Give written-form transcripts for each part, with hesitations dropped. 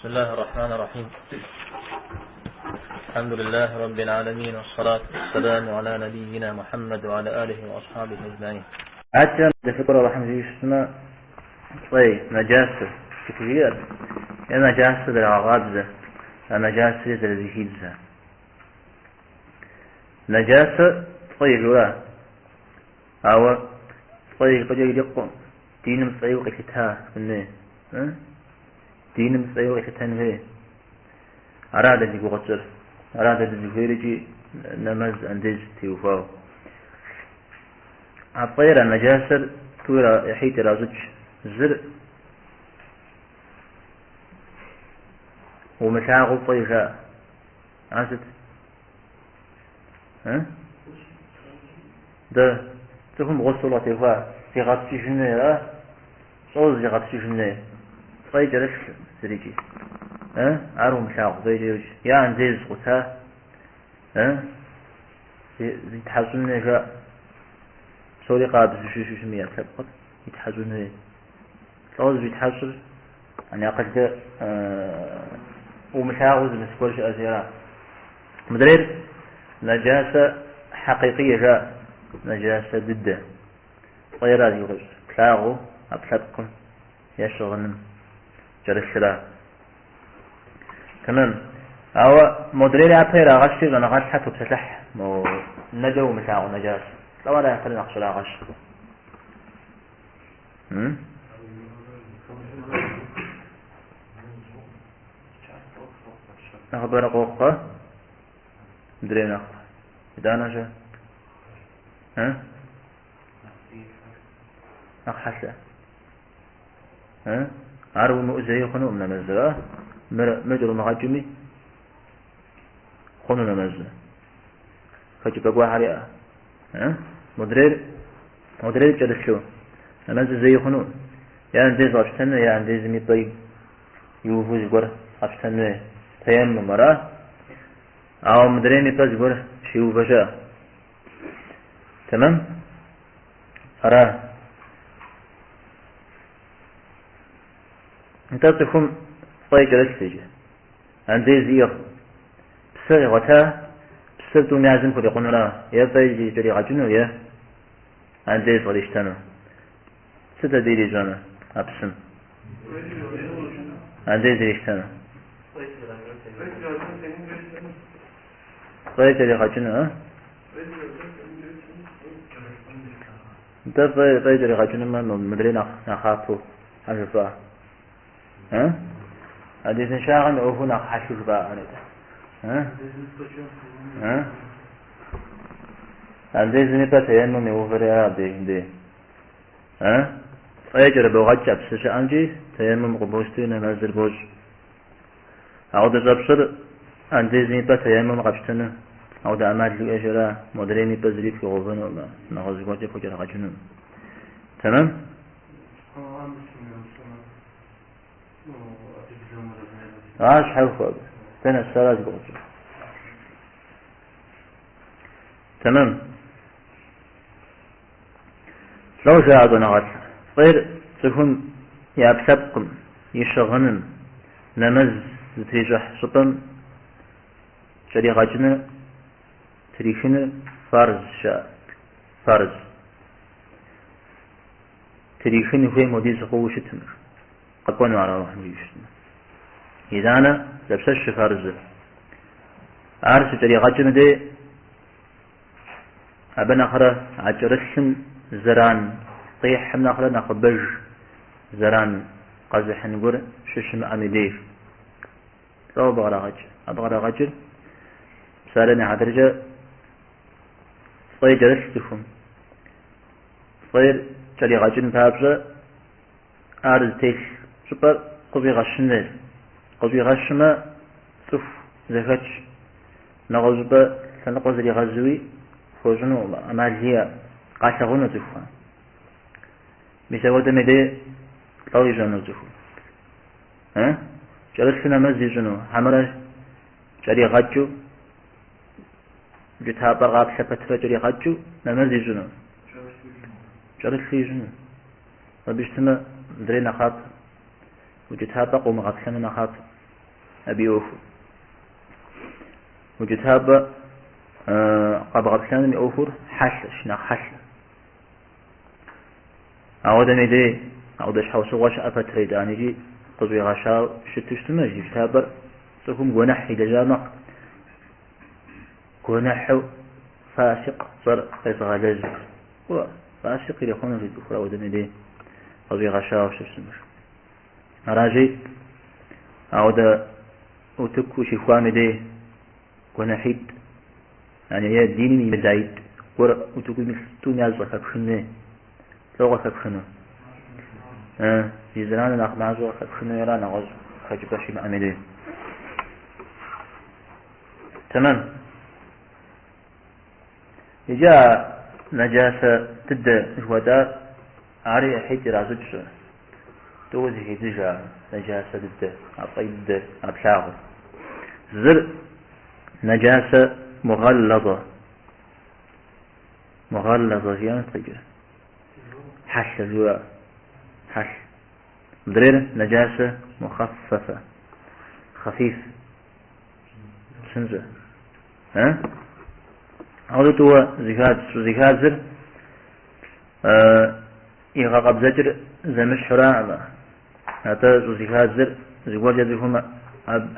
بسم الله الرحمن الرحيم. الحمد لله رب العالمين والصلاة والسلام على نبينا محمد وعلى آله وأصحابه أجمعين. Адэкӏэ дыфыкӏуэр Алыхьым жиӏэу щытмэ, фӏей, нэджасэ, сыт жиӏэр? Е нэджасэ зэрагъэкъабзэ, а нэджасэри зэрызыхидзэ. Нэджасэ фӏей жора, ауэ фӏей жыпӏэкӏэ ирикъукъым, диным фӏейуэ къилъыта хуей. Диным фӏейуэ къилъытэн хуей. Ара дэ зи гугъу тщӏыр, ара дэ дызыхуейр икӏи нэмэз андез теухуауэ. А фӏейр, а нэджасэр тӏу ӏыхьитӏ иращӏыкӏ. Зыр умылъагъуу фӏей жаӏэ. Ар сыт? Дэ цӏыхум гъусл къытехуа, зигъэпскӏыжын хуей, ара? Лӏо зигъэпскӏыжын хуей. Фӏей кӏэрылъ зырикӏи. Ар умылъагъу фӏейкӏэ йоджэ. Е андез къута, зитхьэщӏын хуей жаӏэ. Псори къабзэу щыщытми и ӏэпкълъэпкъыр итхьэщӏын хуей. Лӏо зыщӏитхьэщӏыр, ани акъылкӏэ умылъагъуу зы мыс гуэр щыӏэщи ара. Мыдрейр нэджасэ хьэкъикъие жаӏэ, нэджасэ дыдэ. Фӏейра зи гугъу тщӏыр, плъагъуу ӏэпкълъэпкъым е щыгъыным кӏэрылъыра. Тэмэм. Ауэ модрейр япэ ирагъэщри щӏэныгъэлӏхэр топсэлъыхь, мо нэкӏэ умылъагъу нэджасэ. Лӏо ара япэр нэхъ щӏрагъэщ. Нэхъыбэрэ къохъукъэ? Мыдрейр нэхъ. Итӏанэ щэ? Нэхъ хьэлъэ. Ар умыӏэу зэи хъунукъым нэмэзыр, а? Мыр мыр кӏэрумыгъэкӏми хъуну нэмэзыр. Хэкӏыпӏэ гуэрхэр иӏэ. Модрейр модрейр кӏэрылъу нэмэзыр зэи хъунукъым. Е андез къэпщтэну, е андезым и пӏэ иувэу зыгуэр къэпщтэн хуей. Тэеммум, ара? Ауэ мыдрейм и пӏэ зыгуэр щиувэ щыӏэ. Тэмэм? Ара? Нтӏэ цӏыхум фӏей кӏэрылъ иджы. Андез иӏыгъ. Псы къигъуэта, псыр тӏум язым хурикъунура? Е фӏей кӏэригъэкӏыну, е андез кърищтэну. Сыт абы ирищӏэну а псым? Андез ирищтэну. Фӏей кӏэригъэкӏыну, а? Нтӏэ фӏей фӏей кӏэригъэкӏынумэ, мыдрей нэхъ нэхъапэу щхьэ жыпӏа? А? Андезыншагъэм и ӏуэхур нэхъ хьэлъэу жыпӏа арат? А? А? Андезым и пӏэ тэеммум иувэри ара абдежым дей? А? Фӏей кӏэрыбогъэкӏ а псы щыӏэмкӏи, тэеммум къыбощтэри нэмэзыр бощӏ. Ауэдэ щӏэпщӏыр андезым и пӏэ тэеммум къэпщтэну, ауэдэ ӏэмал уиӏэщи ара, модрейм и пӏэ зыри пхуигъэувэнукъым, нэгъуэщӏ зыгуэркӏэ пхукӏэрыгъэкӏынукъым. Тэмэм? Ар щхьэхуэ абы. Дэнэ сэра зи гугъу тщӏыр? Тэмэм. Лӏо жаӏэ щӏэныгъэлӏ. Фӏейр цӏыхум и ӏэпкълъэпкъым, и щыгъыным, нэмэз зытрищӏыхь щӏыпӏэм кӏэригъэкӏыныр, трихыныр фарз жаӏэ. Фарз. Трихын хуейм хуэдиз хъууэ щытым. Къэкӏуэну ар Алыхьым жиӏэу щытмэ. Итӏанэ дапщэщ щыфарзыр. Ар щыкӏэригъэкӏым дей Абы нэхърэ а кӏэрылъым зэран къихьым нэхърэ нэхъыбэж зэран къэзыхьын гуэр щыщымыӏэм и деж. Лӏо абы кърагъэкӏ. Абы кърагъэкӏыр псалъэм и хьэтыркӏэ фӏей кӏэрылъ цӏыхум. Фӏейр кӏэригъэкӏын папщӏэ ар зытелъ щӏыпӏэр къыщӏигъэщын хуейщ. Къыщӏигъэщмэ, цӏыху зэхэтщ. Нэгъуэщӏ щӏыпӏэ лъэныкъуэ зригъэзуи хуэщӏыну ӏэмал иӏэ, къалъэгъуну цӏыхухэм. Мис апхуэдэм и дей лӏо ищӏэну цӏыхум. Кӏэрылъу нэмэз ищӏыну, хьэмэрэ кӏэригъэкӏыу, укӏытапӏэр къаплъэ пэтрэ кӏэригъэкӏыу нэмэз ищӏыну. Кӏэрылъу ищӏыну. Абы щытмэ, мыдрей нэхъапэ. Укӏытапӏэ къыумыгъэплъэну нэхъапэ. абы и ӏуэхур. Укӏытапӏэ къэбгъэплъэным и ӏуэхур хьэлъэщ, нэхъ хьэлъэ. Ауэдэм и дей, ауэдэ щхьэусыгъуэ щыӏэ пэтрэ итӏани икӏи къыщӏигъэщауэ щыту щытмэ, укӏытапӏэр цӏыхум гуэныхь илэжьа мэхъу. Гуэныхьу фасикъ цӏэр къезыгъэлэжь. Уэ, фасикъ ирихъуну жи цӏыхур ауэдэм и дей къыщӏигъэщауэ щытмэ. Аращи, ауэдэ утыку ущихуам и дей гуэныхьитӏ, яни е диным имыдаитӏ гуэр утыкум илъ тӏум яз къыхэпхын хуей, лӏо къыхэпхыну. Зи зэраныр нэхъ мащӏэу къыхэпхыну ара нэгъуэщӏ хэкӏыпӏэ щимыӏэм и дей. Тэмэм. Иджы а нэджасэ дыдэ жыхуэтӏар ари ӏыхьитӏ иращӏыкӏ. Тӏууэ зэхедзыж а нэджасэ дыдэ, а фӏей дыдэ, а плъагъур. Зыр нэджасэ мугъэллэзэ. Мугъэллэзэ жиӏэм сыт къикӏыр? Хьэлъэ жиӏэ. Хьэлъ. Мыдрейр нэджасэ мухаффафэ. Хъэфиф. Псынщӏэ. Э? Ауэ тӏууэ зэхадз, щӏызэхадзыр и гъэкъэбзэкӏыр зэмыщхьуракъым. Атӏэ щӏызэхадзыр зыгуэркӏэ цӏыхум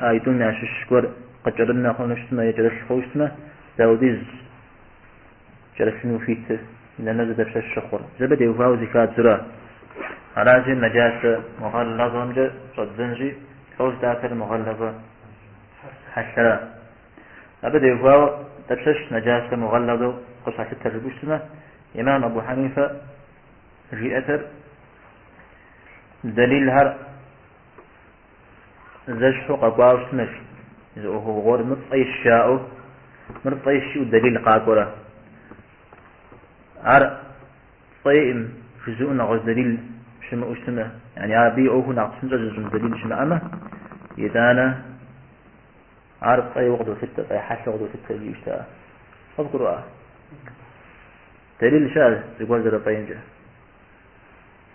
аитӏум ящыщ гуэр къыкӏэрынэ хъуну щытмэ е кӏэрылъ хъууэ щытмэ, дауэдиз кӏэрылъыну хуитыр, нэмэзыр дапщэщ щыхъур. Абы теухуауэ зэхадзура. Аращи, нэджасэ мугъэллэзэмкӏэ щӏэддзэнщи, лӏо жытӏатэр мугъэллэзэ хьэлъэра. Абы теухуауэ дапщэщ нэджасэ мугъэллэзэу къыщалъытэр жыпӏэу щытмэ, имам Абу Хьэнифэ жиӏэтэр дэлилхэр зэщхьу къэкӏуауэ щытмэщ, зы ӏуэхугъуэр мыр фӏейщ жаӏэу, мыр фӏейщ жиӏэу дэлил къакӏуэрэ. Ар фӏейкъым жызыӏэу нэгъуэщӏ дэлил щымыӏэу щытмэ, яни абы и ӏуэхур нэхъ псынщӏэ зыщӏын дэлил щымыӏэмэ, итӏанэ ар фӏейуэ къыдолъытэ, фӏей хьэлъэу къыдолъытэ жиӏэу щыта. Къывгурыӏуа? Дэлил щыӏэ зыгуэр зэрыфӏеймкӏэ.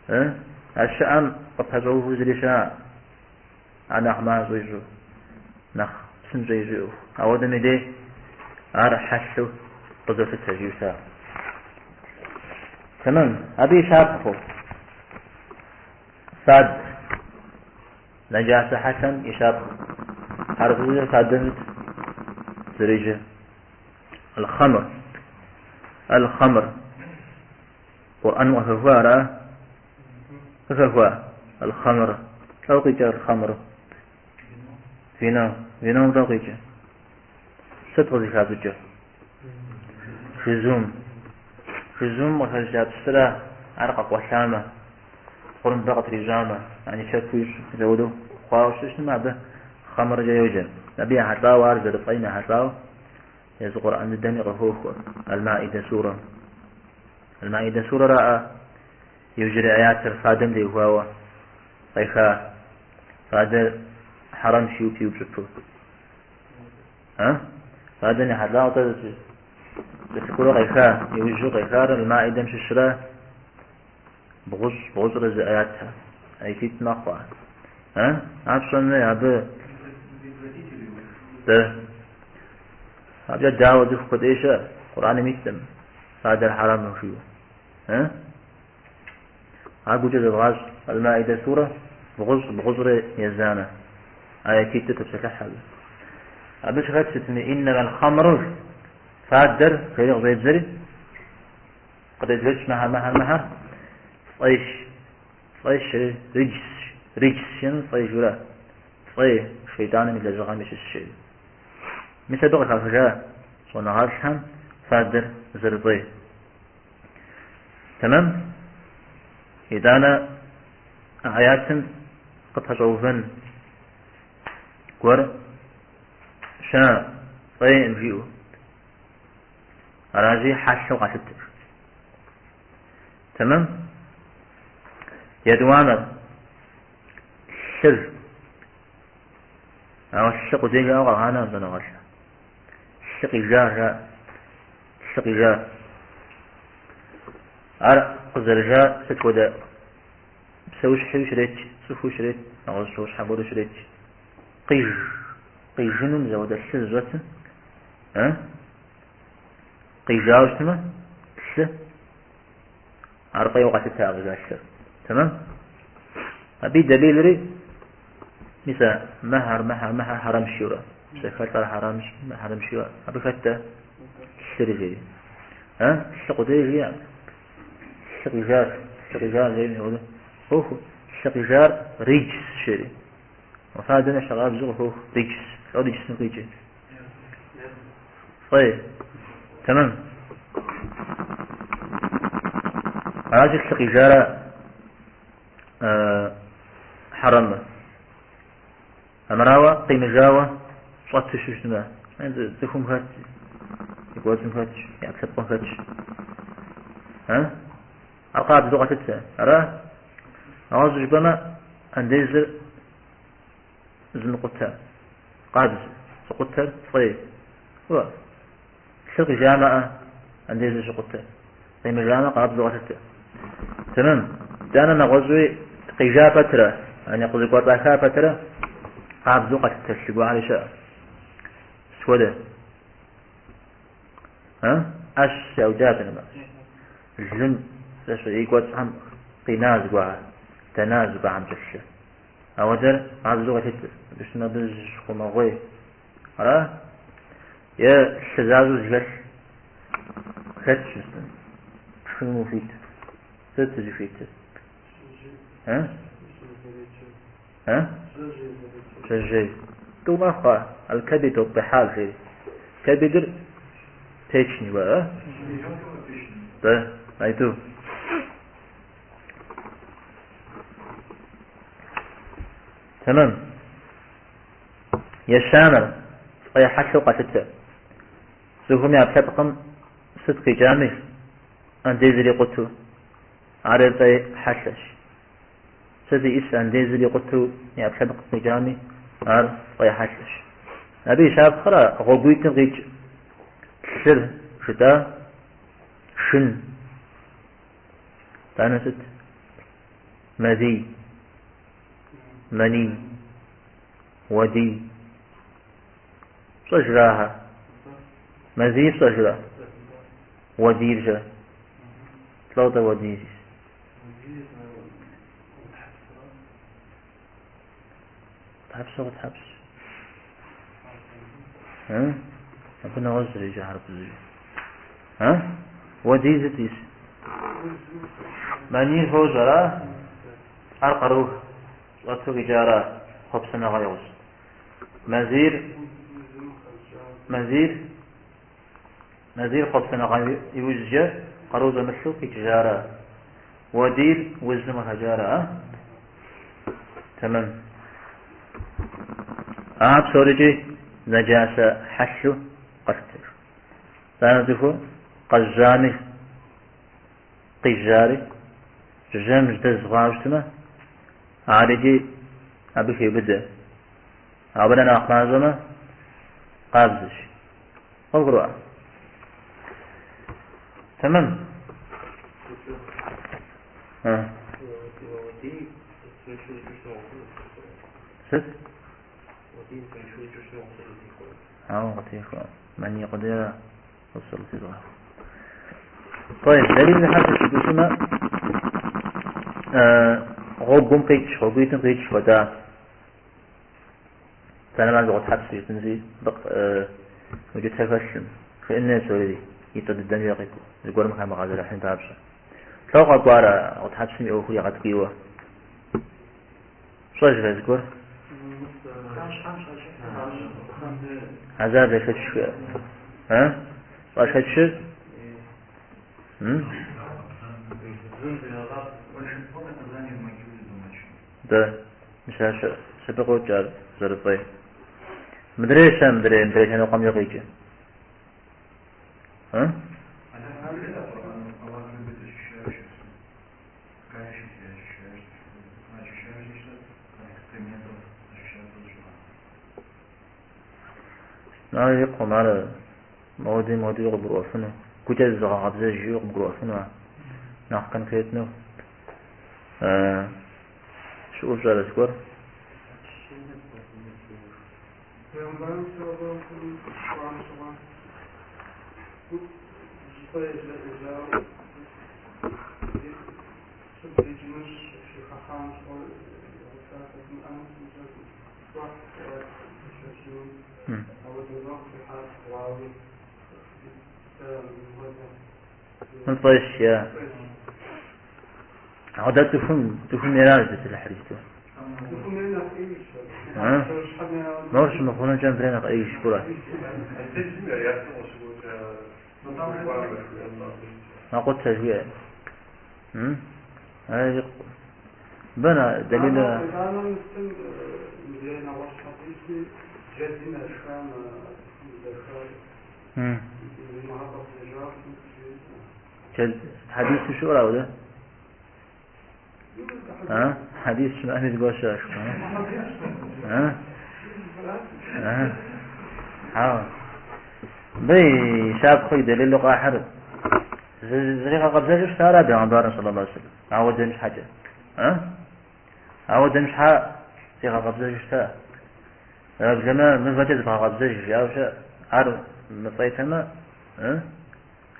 Э? А щыӏэм къыпэщӏэувэу зыри щыӏэ. Ар нэхъ мащӏэ ищӏу, нэхъ псынщӏэ ищӏу ӏуэху. Ауэдэм и дей ар хьэлъэу къызолъытэ жиӏэу щыта. Тэмэм, абы и щапхъэу. Фад. Нэджасэ хьэлъэм и щапхъэ. Хьэрыпыбзэкӏэ фадэм сыт зэреджэр? Аль-хъэмр. Аль-хъэмр. Къурӏэным къыхэхуа ара? Къыхэхуа? Аль-хъэмр. Лӏо къикӏыр аль-хъэмр? Вино. Вином лӏо къикӏыр? Сыт къызыхащӏыкӏыр? Жызум. Жызум къыхэщӏыкӏа псыра ар къэкъуэлъамэ, тхъурымбэ къытрищӏамэ, яни чэфу ищӏ зэуэдэу хъуауэ щытмэ, абы хъэмркӏэ йоджэ. Абы ехьэлӏауэ, ар зэрыфӏейм ехьэлӏауэ, езы Къурӏэн дыдэми къыхохуэ Аль-Маидэ сурэм. Аль-Маидэ сурэраӏэ иужьрей аятыр фадэм теухуауэ къеха фадэр хьэрэмщ жиӏэу пиупщӏыпу. А? Фадэм ехьэлӏауэ тӏэ кӏэлъыкӏуэурэ къеха, иужьу къехар Аль-Маидэм щыщрэ бгъущӏ, бгъущӏрэ зы аятхэр. Аятитӏ мэхъу ар. А? Ар пщӏэн хуей абы. Дэ. Абыкӏэ дауэ цӏыху куэдей щыӏэ, Къурӏэным иткъым, фадэр хьэрэму жиӏэу. А? Ар гукӏэ зэвгъащӏ. Аль-Маидэ сурэ, бгъущӏ, бгъущӏрэ езанэ. Аятитӏыр топсэлъыхь абы. Абы щыхэт сытми, иннэмэл хъэмру, фадэр жери къыщӏедзэри, къыдебжэкӏ мыхьэр, мыхьэр, мыхьэр, фӏейщ, фӏейщ, риджсщ, риджс жиӏэм фӏей жиӏэура, фӏей шейтӏаным и лэжьыгъэм щыщщ жери. Мис абы къыхахыжа щӏэныгъэлӏхэм фадэр зэрыфӏей. Тэмэм? Итӏанэ аятым къыпэщӏэувэн гуэр щыӏэ фӏейкъым жиӏэу. Аращи, хьэлъэу къалъытэ. Тэмэм? Етӏуанэр лъыр. Ауэ лъы къудей жаӏэу къагъанэкъым щӏэныгъэлӏ. Лъы къижа жаӏэ. Лъы къижа. Ар къызэрыжа сыт хуэдэ псэущхьэуи щрет, цӏыхуу щрет, нэгъуэщӏ псэущхьэ гуэру щрет. Къиж, къижыну мис ауэдэ лъы зыщӏэтым, э? Къижауэ щытмэ, лъы, ар фӏейуэ къалъытэ а къижа лъыр. Тэмэм? Абы и дэлилри, мис а мыхьэр, мыхьэр, мыхьэр хьэрэмщ жиӏэурэ, псэхэлӏэр хьэрэмщ, мы хьэрэмщ жиӏэурэ, абы хэт-тӏэ лъыри жери. Э? Лъы къудей жиӏэкъым. Лъы къижар, лъы къижар жери апхуэдэ ӏуэху. Лъы къижар риджс жери. Фадэм ещхьыркъабзэу къыхоху риджс. Лӏо риджсым къикӏыр? Фӏей. Тэмэм. Аращи лъы къижара хьэрэмыр. Армырауэ къимыжауэ щӏэту щытмэ, цӏыхум хэтщ, и кӏуэцӏым хэтщ, и ӏэпкълъэпкъым хэтщ. Ар къабзэу къалъытэ. Ара? Нэгъуэщӏу жыпӏэмэ, андезыр зымыкъутэ, къабзэ, зыкъутэр фӏей. Уэ, лъы къижамэ, андезыр щыкъутэ. Къимыжамэ, къабзэу къалъытэ. Тэмэм. Итӏанэ нэгъуэщӏуи къижа пэтрэ, ани къызыкӏуэцӏаха пэтрэ, къабзэу къалъытэ лъы гуэрхэри щыӏэ. Сыт хуэдэ? ӏэщ яукӏа тэмэм. Лым и кӏуэцӏхэм къина зыгуэрхэр, дэна зыгуэрхэмкӏэ лъы. Ауэдэр къабзэу къалъытэ, абы щытмэ абы зыщыхъумэгъуей. Ара? Е лъы защӏэу зыхэлъ хэтщ жысӏэн. Пшхыну ухуит. Сыт узыхуитыр? А? А? Жьэжьей. Тӏу мэхъу ар. Аль-кабид уат-тихал жери. Кабидыр печень жыхуаӏэр, а? Да, айту. Тэмэм. Ещанэр, фӏей хьэлъэу къалъытэ. Цӏыхум и ӏэпкълъэпкъым сыт къикӏами, андезыр икъутэу, ар фӏей хьэлъэщ. Сыт иӏыс андезыр икъутэу и ӏэпкълъэпкъым къикӏами, ар фӏей хьэлъэщ. Абы и щапхъэр а гъуэгуитӏым къикӏ лъыр жытӏа шын. Итӏанэ сыт? Мэзий, мэний, уэдий. Пщӏэжрэ ахэр? Мэзийр пщӏэжрэ? Уэдийр-щэ? Лӏо-тӏэ уэдийр? Тхьэпсэ гъутхьэпс. Абы нэгъуэщӏ зэреджэ хьэрыпбзэкӏэ. Уэдий сыт ис? Манийр фощӏэ, ара? Ар къару щӏэту къикӏара хъуэпсэныгъэ игъусэу. Мэзийр, мэзийр, мэзийр хъуэпсэныгъэ иужькӏэ къару щӏэмылъу къикӏыжара. Уэдийр узым къыхэкӏара, а? Тэмэм. А псорикӏи нэджасэ хьэлъу къалъытэж. Итӏанэ цӏыхур къэжьами, къижьари, жьэм жьэдэз хъуауэ щытмэ, арикӏи абы хеубыдэ. Абы нэ нэхъ мащӏэмэ, къабзэщ. Къывгурыӏуа? Тэмэм. Сыт? Ауэ къытехуэ. Мэний къудейрэ طيب دليل حاجة щытмэ гъуэгум къикӏ, гъуэгуитӏым къикӏ хуэда. Тэнэм ар зыгъуэтхьэпс жытӏынщи, укӏытэ хэлъым, жыӏэн псори и цӏэ дыдэмкӏэ къикӏуэу, зыгуэрым хамыгъэзэрыхьын папщӏэ. Лӏо къэкӏуар а гъутхьэпсым и ӏуэхур игъэткӏийуэ? Пщӏэжрэ зыгуэр? Хьэзаб яшэч жиӏэ. А? Щӏашэчыр? Да, мис ар абы къокӏ ар зэрыфӏей. Мыдрей щэ, мыдрей, мыдрей лъэныкъуэмкӏэ къикӏыр. А? Ар икъум, ар моди моди къыбгурыӏуэфыну, гукӏэ зызыгъэкъэбзэж жиӏэу къыбгурыӏуэфыну ар. Нэхъ конкретнэу щыӏэу пщӏэрэ зыгуэр? Фӏейщ, я. Ауэ цӏыхум еращ зытелъхьэр иджыпсту. Мор щымыхъунукӏэ мыбдеж нэхъ ӏеиж пӏурэ? Мэкъутэ жиӏэ. Бына дэлилэ. Хьэдису щыӏэр ауэдэ? Хьэдис щымыӏэми зыгуэр щыӏэщ. Хьэуэ. Мыбы и щапхъэу и дэлилу къахьыр зригъэкъэбзэжу щытара бегъымбарым саллаллаху алейхи вассалам. Ауэдэм щхьэкӏэ. Ауэдэм щхьэ зигъэкъэбзэжу щыта. Уеблэмэ мывэкӏэ зыбгъэкъэбзэж жиӏауэ щыӏэ. Ар мыфӏейтэмэ,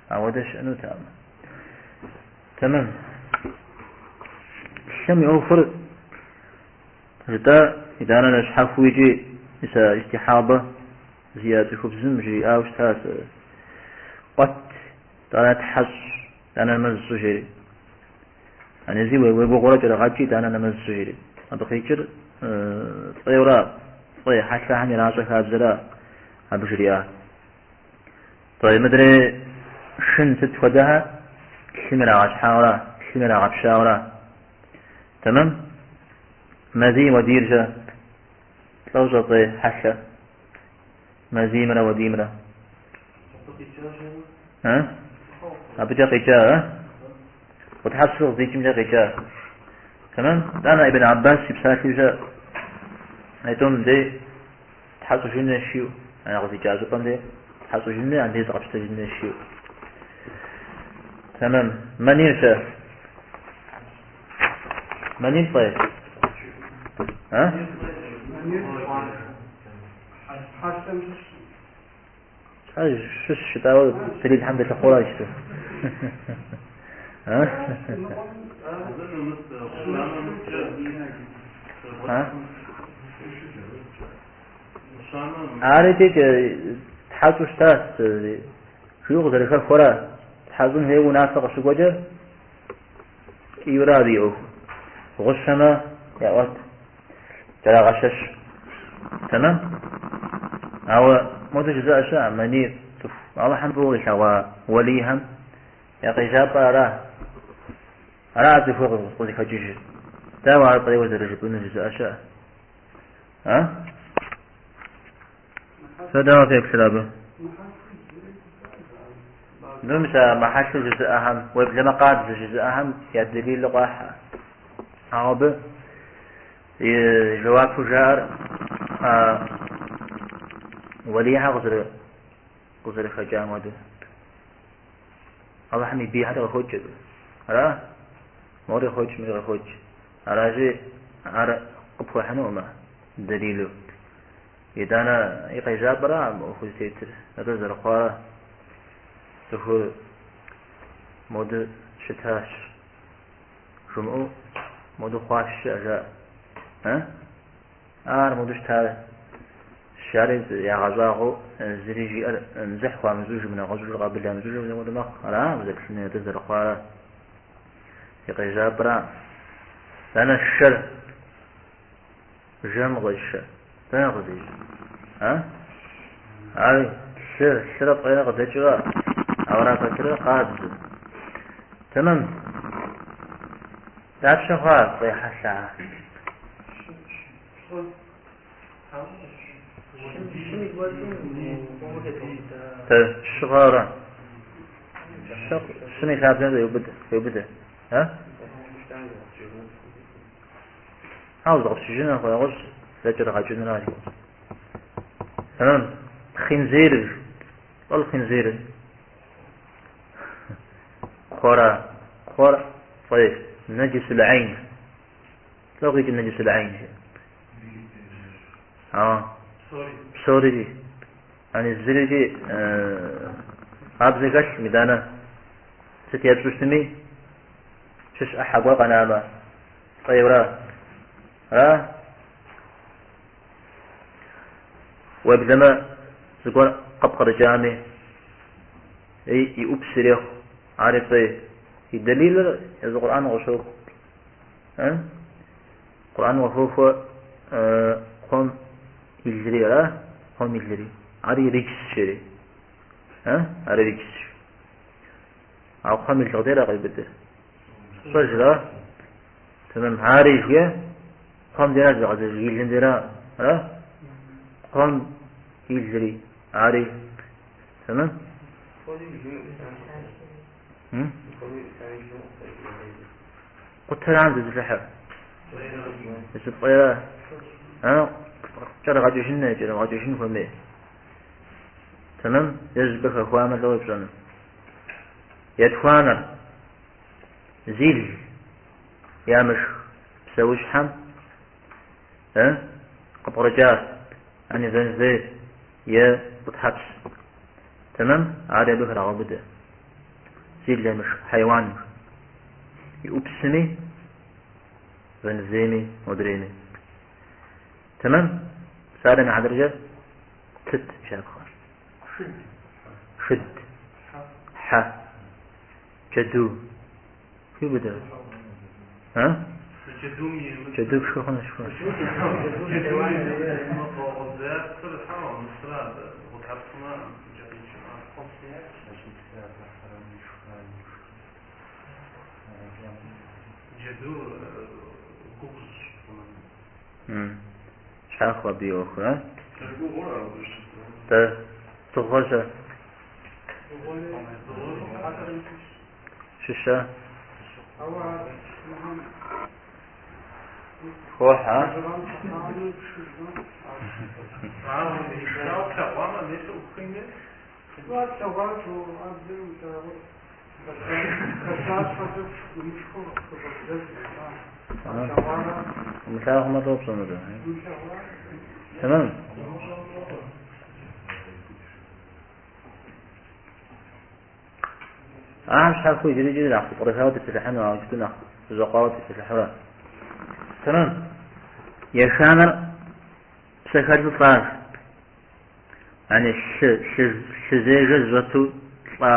ауэдэ щыӏэнутэкъым. Тэмэм. Лъым и ӏуэхур жытӏа, итӏанэ щхьэхуэу икӏи мис а истихьабэ зиӏэ цӏыхубзым жриӏауэ щытащ, къуэт, итӏанэ тхьэщӏ, итӏанэ нэмэз щӏы жери. Анези уегугъурэ кӏэрыгъэкӏи, итӏанэ нэмэз щӏы жери. Абы къикӏыр фӏейуэра, фӏей хьэлъэхэм иращӏэ хабзэра абы жриӏа. Тӏэ, мыдрей шын сыт хуэдэхэр лъым ирагъэщхьауэра, лъым ирагъэпщауэра. Тэмэм? Мэзий уэдийр-щэ? Лӏо щӏэфӏей хьэлъэ. Мэзиймрэ уэдиймрэ. Абыкӏэ къикӏа, а? Гъутхьэпсыр къыздикӏымкӏэ къикӏа. Тэмэм? Итӏанэ Ибн Аббас и псалъэу щыӏэ. Айтӏум дей тхьэщӏыжын хуейщ жиӏэу, а къыздикӏа щӏыпӏэм дей тхьэщӏыжын хуей, андей зыкъэпщтэжын хуейщ жиӏэу. Тэмэм. Мэнийр-щэ? Мэнийр фӏей? А? Щхьэж щыщ жытӏауэ дэлилхэм дылъыхъуэра иджыпсту? А? А? Ар икӏи тхьэщӏу щытащ, жиӏэу къызэрыхэхуэра, тхьэщӏын хуейуэ унафэ къыщыкӏуэкӏэ, ткӏийуэра абы и ӏуэху. Гъущэмэ яӏуэт, кӏэрагъэщэщ. Тэмэм? Ауэ модэ жызыӏэ щыӏэ, мэнийр цӏыху Алыхьым фӏыуэ илъэгъуа уэлийхэм я къежьапӏэр ара? Ара цӏыхур къызыхэкӏыжыр? Дауэ ар фӏейуэ зэрыжыпӏэнур жызыӏэ щыӏэ? А? Фэ дауэ феплърэ абы? Ну, мис а мыхьэлъэу жызыӏэхэм, уеблэмэ къабзэ жызыӏэхэм я дэлилу къахь. Ауэ абы и жэуапу жаӏэр а уэлийхэр къызэрыхэкӏам хуэдэу. Алыхьым и бийхэр къыхокӏ абы. Ара? Мори къыхокӏ, мыри къыхокӏ. Аращи, ар къыпхуэхьынукъым дэлилу. Итӏанэ и къежьапӏэра мы ӏуэхур зытетыр, атӏэ зэрыхъуара цӏыхур моду щытащ жумыӏэу моду хъуащ щыӏэ жаӏэ. А? Ар моду щытар жари ягъэщӏагъуэу зыри жиӏэр дзыхь хуамыщӏыжу, нэгъуэщӏыжу къабыл ямыщӏыжу зэхуэдэ мэхъу. Ара узэплъыну атӏэ зэрыхъуара и къежьапӏэра? Итӏанэ шэр Жэм къыщӏэж шэ. Дэнэ къыздикӏыр? А? Ар лъы, лъырэ фӏейрэ къыдэкӏыура? Ауэрэ пэтрэ къабзэ. Тэмэм. Дапщэ хъуа фӏей хьэлъэ? Щы хъуара? Щым и лъабжьэм къеубыдэ. А? Ауэ зыкъэпщыжыныр хуэгъуэщ, зэкӏэрыгъэкӏыныращ. Тэмэм. Хъинзирыр. Лӏо хъинзирыр. Кхъуэра. Кхъуэр фӏей. Нэджысул айн. Лӏо къикӏыр нэджысул айн. А. Псорикӏи. Ани зырикӏи къабзэ хэлъкъым, итӏанэ сыт епщӏу щытми, щыщ ӏыхьэ гуэр къэнамэ, фӏейуэра? Ара? Уеблэмэ зыгуэр къыпкърыкӏами, и ӏупс ирехъу, ари фӏей. И дэлилыр езы Къурӏэным къыщоху. Къурӏэным къыхохуэ кхъуэм илри, ара? Кхъуэм илри. Ари риджсщ жери. Ари риджсщ. А кхъуэм ил къудейра къиубыдыр? Щӏэжра? Тэмэм, ари жиӏэ, кхъуэм дера зыгъэзэж илым дера, ара? Кхъуэм илри, ари. Тэмэм? Къутэрам зэзылъыхьыр. Зыфӏейра? Кӏэрыгъэкӏыжын, кӏэрыгъэкӏыжын хуэмей. Тэмэм, е зыщӏыпӏэ хэхуамэ лӏо пщӏэну. Етхуанэр. Зил ямышх псэущхьэм къыпкърыкӏар, ани вэнвейр е гъутхьэпс. Тэмэм, ари абы храгъэубыдэ. Зил ямышх хьэйуан и ӏупсми, вэнвейми, модрейми. Тэмэм, псалъэм и хьэтыркӏэ сыт щапхъэр? Шыд. Хьэ. Джэду. Хиубыдэ. А? Джэду пшхы хъунущ. Щхьэхуэ абы и ӏуэхур, а? Дэ дзыгъуэ-щэ? Щыщэ? Хохьэ, а? Умылъагъумэ лӏо пщӏэнур? Тэмэм. Ахэм щхьэхуэу иджыри иджыри нэхъ зэпкърыхауэ тепсэлъыхьыну, ауэ иджыпсту нэхъ зэщӏэкъуауэ тепсэлъыхьурэ. Тэмэм. Еханэр псэ хэлъу лӏащ. Ани лъы, лъы, лъызежэ зыщӏэту лӏа.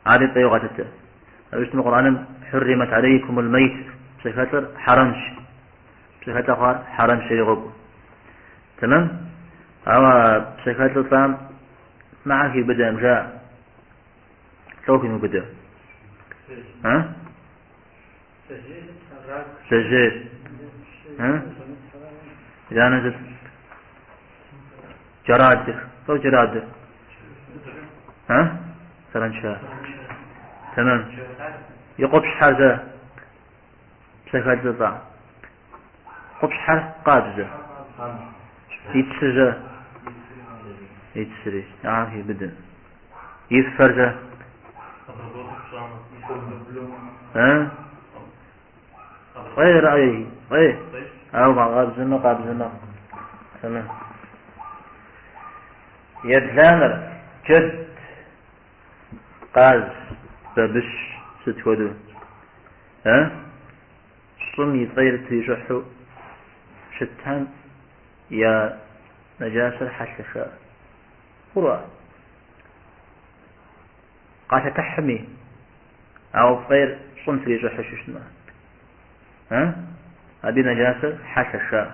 Ари фӏейуэ къалъытэ. Абы щытмэ Къурӏэным хьурримэт алейкумул мэйт псэхэлӏыр хьэрэмщ. Псэхэлӏэ хъуар хьэрэмщ жери къокӏуэ. Тэмэм? Ауэ псэхэлӏу лӏам мыхьэр хиубыдэкъым жаӏэ. Лӏо химыубыдэ. А? Бдзэжьейр. А? Итӏанэ сыт? Джэрадыр. Лӏо джэрадыр? А? Саранча. Тэмэм. И къупщхьэр зэ псэхэлӏу лӏа. Къупщхьэр къабзэ. И цыр зэ. И цыри. Ар хиубыдэ. И фэр зэ. А? Фӏейр, ай, фӏей. Ауэ къабзэмэ, къабзэмэ. Тэмэм. Ебланэр, джэд, къаз, бабыщ, сыт хуэдэу? А? Щӏым и фӏейр трищӏыхьу щытам я нэджасэр хьэлъэщ жаӏэ. Хъура? Къалъэтыхьми, ауэ фӏейр щӏым трищӏыхьу щытмэ. А? Абы и нэджасэр хьэлъэщ жаӏэ.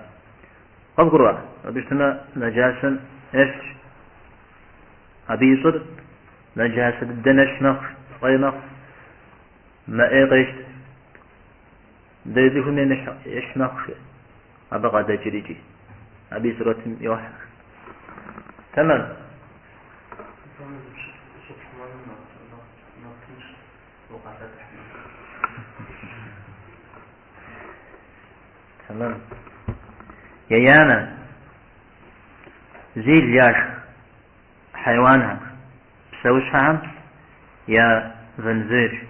Къывгурыӏуа? Абы щытмэ, нэджасэм ещхьщ. Абы и щӏыр нэджасэ дыдэм ещхь мэхъу, фӏей мэхъу. Мэ ӏей къещт. Дэ цӏыхум ещхь мэхъу, жи. Абы къадэкӏыр икӏи. Абы и сурэтым йохьэ. Тэмэм. Тэмэм. Еянэ. Зил яшх хьэйуанхэм, псэущхьэхэм я вэнвейр.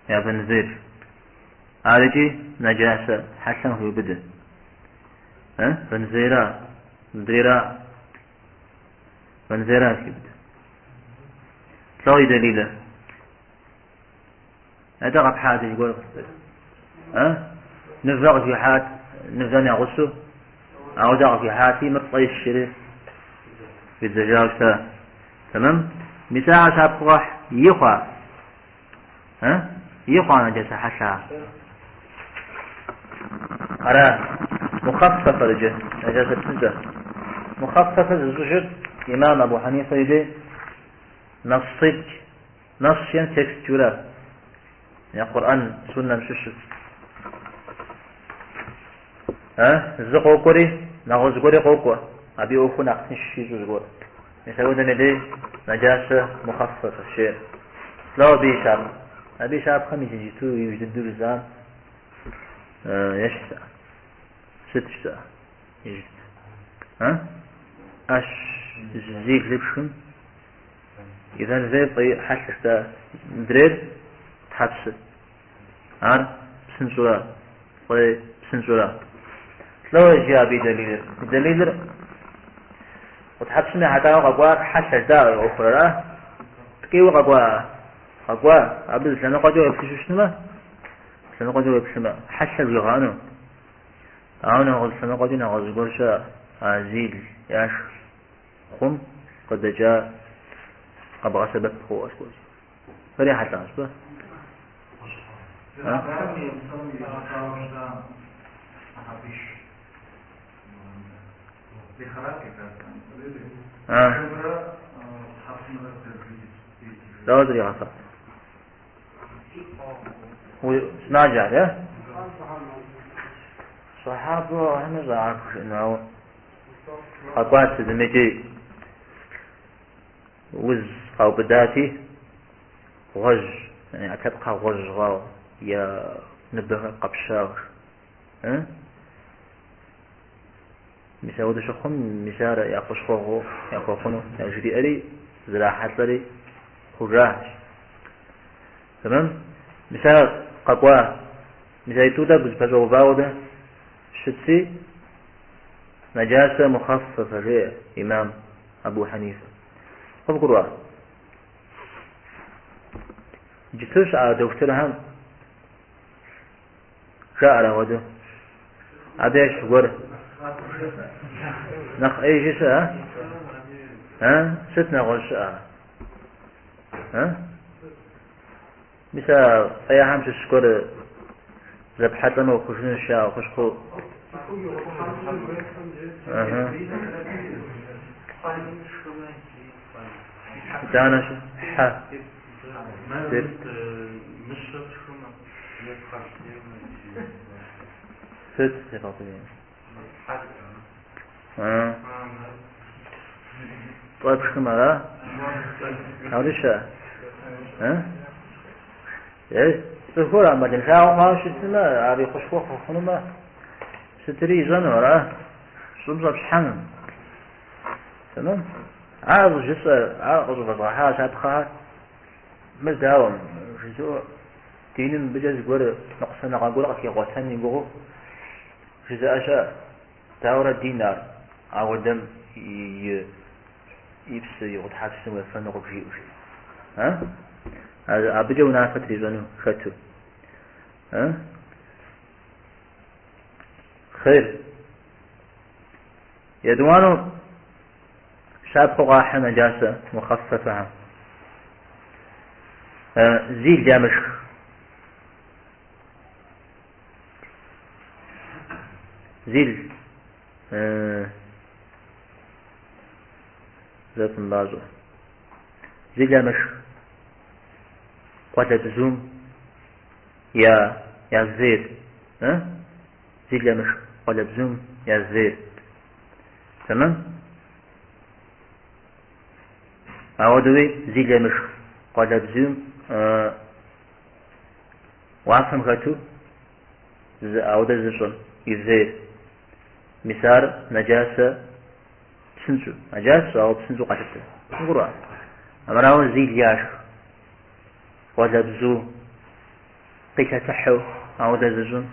Я вэнвейр. Ар икӏи нэджасэ хьэлъэм хиубыдэ. Вэнвейра? Мыдрейра вэнзейра хиубыдэ. Лӏо и дэлилыр? Атӏэ къэпхьа зыгуэр? А? Нывэ къыхуихьат, нывэм я гъусэу, ауэдэ къыхуихьати, мыр фӏейщ жери фӏидзэжауэ щыта. Тэмэм? Мис ахэр щапхъэу къахь и хъуа? А? И хъуа нэджасэ хьэлъэ? Ара, мухаффафэр иджы, нэджасэ псынщӏэ. Мухаффафэ зыщӏыжыр имам Абу Хьэнифэ и дей нэсситӏ. Нэсс жиӏэм текст жиӏэура, я Къурӏэн суннэм щыщу. А, зы къокӏуэри, нэгъуэщӏ зыгуэри къокӏуэ, абы и ӏуэхур нэхъ тынш ищӏу зыгуэр. Мис апхуэдэм и дей нэджасэ мухаффафэ жеӏэ. Лӏо абы и щапхъэ. Абы и щапхъэм иджыпсту иужь дыдэу жысӏам ещхьщ. Сыт жысӏа? Иджыт. А? ӏэщ зи лы пшхым и вэнзейр фӏей хьэлъэщ, да, мыдрейр тхьэпсыр. Ар псынщӏэура, фӏей псынщӏэура. Лӏо иджы абы и дэлилыр. И дэлилыр тхьэпсым ехьэлӏауэ къэкӏуар хьэлъэщ, да, ӏуэхур ара? Ткӏийуэ къэкӏуа? Къэкӏуа. Абы зы лъэныкъуэкӏэ уеплъыжу щытмэ, лъэныкъуэкӏэ уеплъымэ, хьэлъэ жуигъэӏэну. Ауэ нэгъуэщӏ лъэныкъуэкӏи нэгъуэщӏ зыгуэр щыӏэ, а зил яшх хъум къыдэкӏа къэбгъэсэбэп хъууэ схуэщӏ. Фэри ехьэлӏащ, бэ? Дауэ зэригъэфа? Сымаджэ ар, е? Сахьабэ хьэмэ щӏагъэр пхужыӏэну, ауэ къэкӏуат зым икӏи уз къаубыдати, гъуэжь, я ӏэпкълъэпкъхэр гъуэжь хъуауэ, я ныбэхэр къэпщауэ. Мис ауэдэ щыхъум, мис ар я хущхъуэгъуэу яхуэхъуну яжриӏэри, зрахьэлӏэри хъужащ. Тэмэм? Мис ар къэкӏуа, мис а итӏу тӏэкӏу зэпэщӏэувауэ дэ щытси, нэджасэ мухаффафэ жеӏэ имам Абу Хьэнифэ. Къывгурыӏуа? Иджыпсту щыӏэ дохутырхэм жаӏэр апхуэдэу. Абы ещхь гуэр. Нэхъ ӏеижи щыӏэ? А? Сыт нэгъуэщӏ щыӏэ? А? Мис а фӏеяхэм щыщ гуэр зэпхьэлӏэмэ ухъужынущ жаӏэу хущхъуэу. Ыхьы. Итӏанэ хьэ. Сыт зэфӏэкӏуэдын? Цӏэ пшхым ара? Ауэ щыӏэ? Е, цӏыхур ӏэмалыншагъэ хъуауэ щытмэ, ар и хущхъуэ хъунумэ, сытри ищӏэну ара? Щӏым щӏэпщхьэну. Тэмэм? Ар жысӏэр, ар къыщӏывэзгъэхьа щапхъэхэр мыр дауэ жызыӏэу диным мыбыкӏэ зыгуэр ныкъусаныгъэ гуэр къыхигъуэтэн и гугъэу жызыӏэ щыӏэ. Дауэрэ дин ар ауэдэм и псы, и гъутхьэпсым уефэну къыбжиӏэу жи. А? Абыкӏэ унафэ трищӏэну хэту. А? Хъер. Етӏуанэу щапхъэу къахьыр нэджасэ мухаффафэхэм. Зил ямышх. Зил зэ фымыпӏащӏэ. Зил ямышх къуалэбзум я вейр. Зил ямышх къуалэбзум я вейр. Тэмэм? Ауэдэуи зил ямышх къуалэбзум уафэм хэту ауэдэ зыщӏым и вейр. Мис ар нэджасэ псынщӏэу. Нэджасэу, ауэ псынщӏэу къалъытэ. Къывгурыӏуа? Армырауэ зил яшх къуалэбзу къилъэтыхьу ауэдэ зыщӏым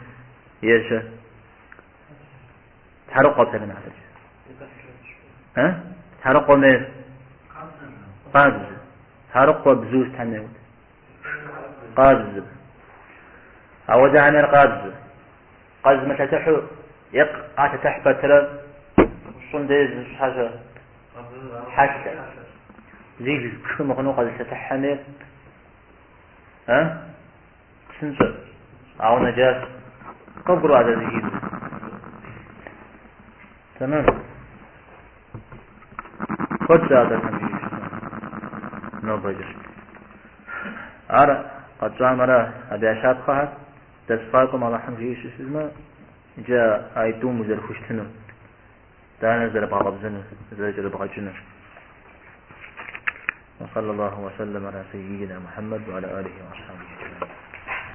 ещэ. Тхьэрыкъуэ псалъэм и хьэтыркӏэ. А? Тхьэрыкъуэм ейр? Къабзэ. Тхьэрыкъуэ бзу сытхэм ейр? Къабзэ. Ауэдэхэм ейр къабзэ. Къэзымылъэтыхьу е къалъэтыхь пэтрэ щӏым деж зыщхьэщэ хьэлъэ. Зил пшхы мыхъуну къэзылъэтыхьхэм ейр? А? Псынщӏэ. Ауэ нэджас. Къыбгурыӏуа дызыхибзыр? Тэмэм. Куэд щӏадэхэм нобэкӏэ. Ар къэтщӏамэрэ абы я щапхъэхэр дэс къакӏуэм Алыхьым жиӏэу щытмэ, иджы аитӏум узэрыхущтынур, данэ зэрыбгъэкъэбзэнур, зэрыкӏэрыбгъэкӏынур. وصلى الله وسلم على سيدنا محمد وعلى آله وأصحابه.